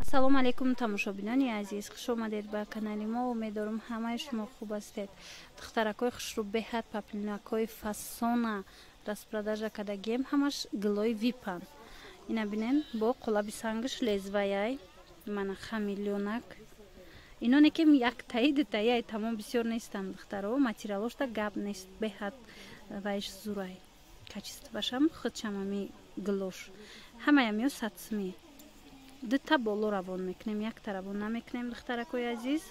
Ассалому алайкум, тамошобинони азиз, хуш омадед ба канали мо. Умеддорум, ҳамаи шумо хуб ҳастед. Духтаракҳои хушрӯ, беҳад поплинакҳои фасона распродажа кардагием, ҳамаш гилои випан. Ина бинен, бо қолаби сангаш лезваяй, мана хамелеонак. Иноне ки яктаи, дутаи, тамом, бисёр нестанд, духтаро. Материалошта гап нест, беҳад вайш зурай, качествашам худшам ами гилош ҳамаям ё 100 сумӣ. Дута боло равон мекунем, якта равон намекунем, духтаракои азиз.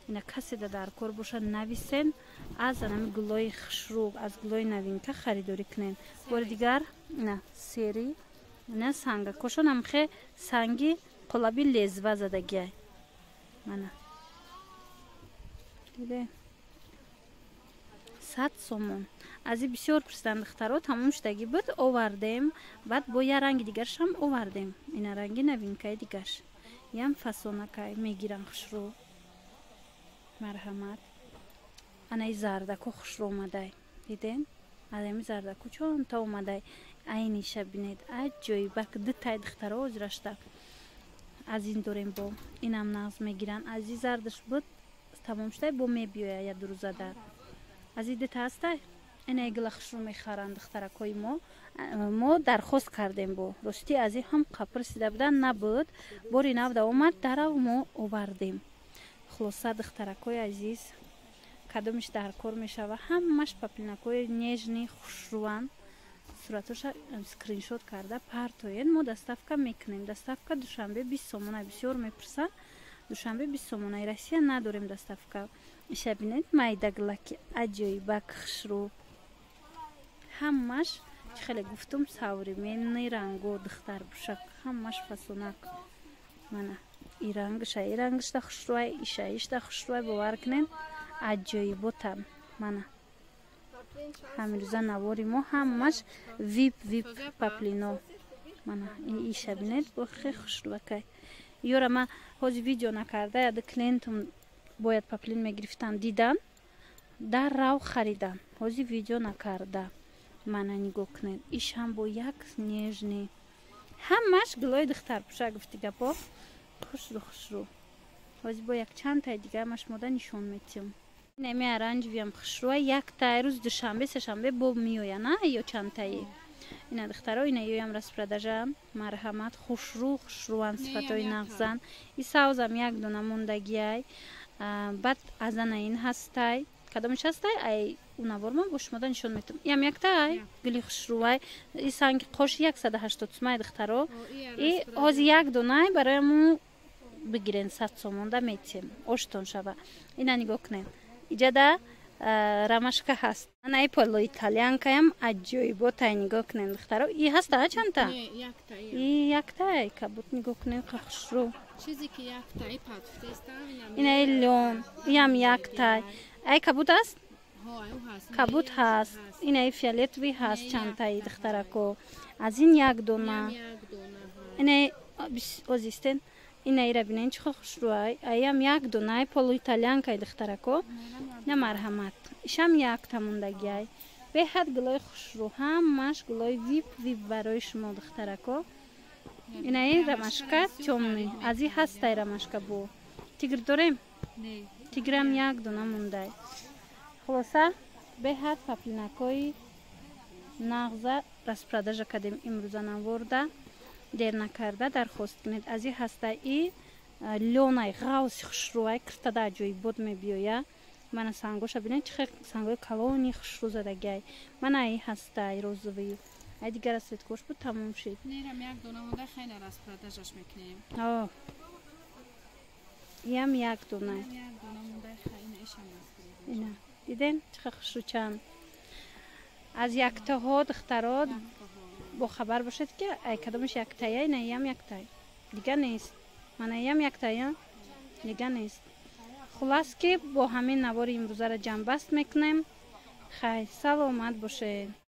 Ина каседа дар кор боша, нависен, аз анами гулои хушрӯ, аз гулои новинка харидорӣ кунен. Бори дигар ина сери, ина сангакошон амхе санги қолаби лезва задагиай. Мана, диде, 100 сомон. Аз и бисёр пурсиданд, духтаро, тамом шудагӣ буд, овардем. Баъд бо я ранги дигаршам овардем, ина ранги новинкаи дигарш, ям фасонакай мегиран, хушрӯ, марҳамат. Анаи зардако хушрӯ омадай, диден, азами зардако чонта омадай. Айниша бинед, аҷоибак, дутай, духтаро, озирашта аз ин дорем, бо инам нағз мегиран. Аз и зардаш буд, тамом шудай, бо мебиёя я дурӯзада. Аз и дута ҳастай, инаи гила хушрӯ мехаранд, духтаракҳои мо. Мо дархост кардем, бо ростӣ аз ин ҳам қапрсида будан, набуд. Бори навда омад, дарав мо овардем. Хулоса, духтаракҳои азиз, кадомиш дар кор мешава, ҳамаш поплинакҳои нежный, хушрӯанд. Суратоша скриншот карда партоен, мо доставка мекунем. Доставка Душанбе 20 сомона. Бисёр мепурсанд, Душанбе 20 сомонаи, Россия надорем доставка. Иша бинед, майдаглаки аҷоибак, хушрӯ, ҳамаш чӣ хеле гуфтум, современный ранго, духтар бушак, ҳамаш фасонак. Мана и рангша, и рангшда хушрӯай, ишаишда хушрӯай, бовар кунен, аҷоиботан. Мана, ҳамирӯза навори мо ҳамаш вип, вип поплино. Мана иша бинед, бо хе хушрӯакай. Ёра ма ҳози видео накарда, яда клиентум бояд поплин мегирифтан, дидан, дар рав харидан, ҳози видео накарда. Мана, нигоҳ кунед, ишам бо як нежный, ҳамаш гулои духтарпӯша, гуфти гапо, хушрӯ, хушрӯ. Ҳози бо якчандтаи дигаамаш мода нишон метиҳам. Неми оранжевыям хушрӯа, яктай. Рӯзи душанбе, сешанбе бо меоя, на ё чандтаи. Ина, духтаро, ина ёям распродажа, марҳамат, хушрӯ, хушрӯан, сифатҳои нағзан. И савзам як дона мондагиай. Баъд азана ин ҳастай, кадомиш ҳастай, ай унаворман бо шумода нишон метам. Иам яктай гули хушрӯвай, и санги қоши 180 сумай, духтаро. И ҳози як донай барояму бигирен, 100 сомонда метиҳем, оштон шава. Ина нигоҳ кунем, иҷада ромашка ҳаст. Анаи полуитальянкаям аҷоиботай, нигоҳ кунем, духтаро. И ҳаста чанта? И яктай кабут, нигоҳ кунем, хушрӯ. Инаи лён, иам яктай. Ай кабут аст, кабут ҳаст. Инаи фиолетовый ҳаст, чандтаи, духтарако, аз ин як дона. Инаи озистен, инаира бинен, чӣ хушрӯай, аям як донай, полуитальянкай, духтарако, на марҳамат. Ишам якта мондагиай. Беҳад гулои хушрӯ, ҳамаш гулои вип, вип барои шумо, духтарако. Инаи ромашка тёмный, аз и ҳастай ромашка. Бо тигр дорем, тиграм як дона мондай. Хулоса, беҳад поплинакҳои нағза распродажа кардем имрӯза наворда. Дер накарда дархост кунед. Аз и ҳаста и лёнай, ғавси хушрӯай, киртада аҷоибот мебиёя. Мана сангоша бинед, чӣ хел сангои калони хушрӯ задагиай. Мана и ҳастай розовый, ай дигар расцветкош буд, тамом шид. Нерам як дона монда, хеле распродажаш мекунем. Иам як дона. Ина диден, чӣ хел хушрӯчанд аз яктаҳо, духтаро, бохабар бошед, ки ай кадомаш яктая. Ина иам яктай, дига нест. Мана иам яктая, дига нест. Хулас, ки бо ҳамин навори имрӯзаро ҷамъбаст мекунем. Хай, саломат бошед.